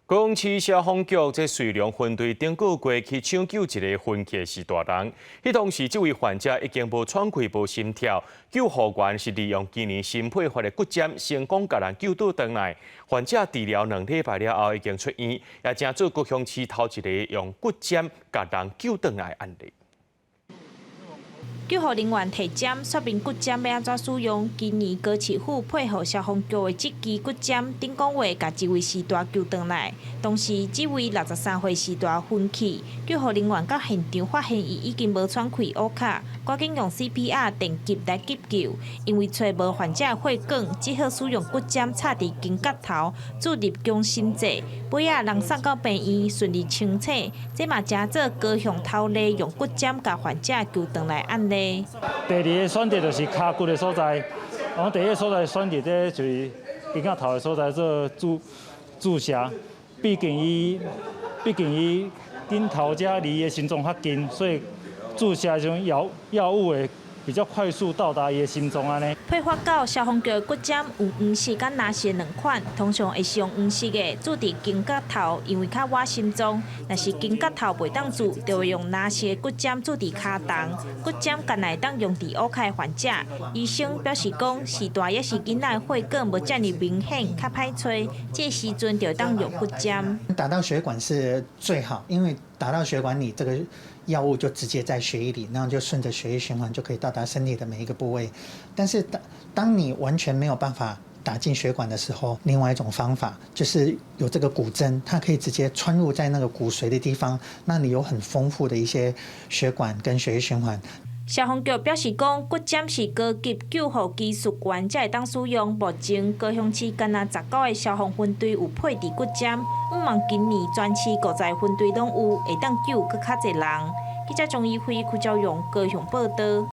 高雄市消防局這瑞隆分隊頂個月去搶救一個昏去的序大人，彼當時這位患者已經無喘氣、無心跳，救護員是利用今年新配發的骨針，成功共人救倒轉來。患者治療2禮拜了後已經出院，也成做高雄市頭一個用骨針共人救轉來的案例。救護人員提針說明骨針欲按怎使用。今年高市府配合消防局的這支骨針，頂個月共一位序大救轉來。當時這位63歲序大昏去，救護人員到現場發現伊已經無喘氣、烏卡，趕緊用 CPR 電擊來急救。因為揣無患者血管，只好使用骨針插佇肩胛頭，注入強心劑。尾仔人送到病院順利清醒，這嘛成做高雄頭例用骨針共患者救轉來案例。第二個選擇就是跤骨的所在，我第一個所在選擇這就是肩胛頭的所在做注射，畢竟伊頂頭遮離伊的心臟較近，所以注射這種藥物會比較快速到達伊的心臟按呢。配發到消防局的骨針有黃色佮藍色兩款，通常會使用黃色的注佇肩胛頭，因為較倚心臟。若是肩胛頭袂當注，就會用藍色的骨針注佇跤筒。骨針干焦會當用佇烏卡的患者。醫生表示講，序大抑是囡仔血管無遮爾明顯，較歹揣，這個時陣就會當用骨針。打到血管是最好，因為打到血管裡，這個藥物就直接在血液裡，然後就順着血液循環就可以到達身體的每一個部位。但是當你完全沒有辦法打進血管的時候，另外一種方法就是有這個骨針，它可以直接穿入在那個骨髓的地方，那裡有很豐富的一些血管跟血液循環。消防局表示講，骨針是高級救護技術員才會當使用。目前高雄市干焦19個消防分隊有配置骨針，向望今年全市50個分隊攏有，會當救閣較濟人。記者鍾怡輝、柯昭勇高雄報道。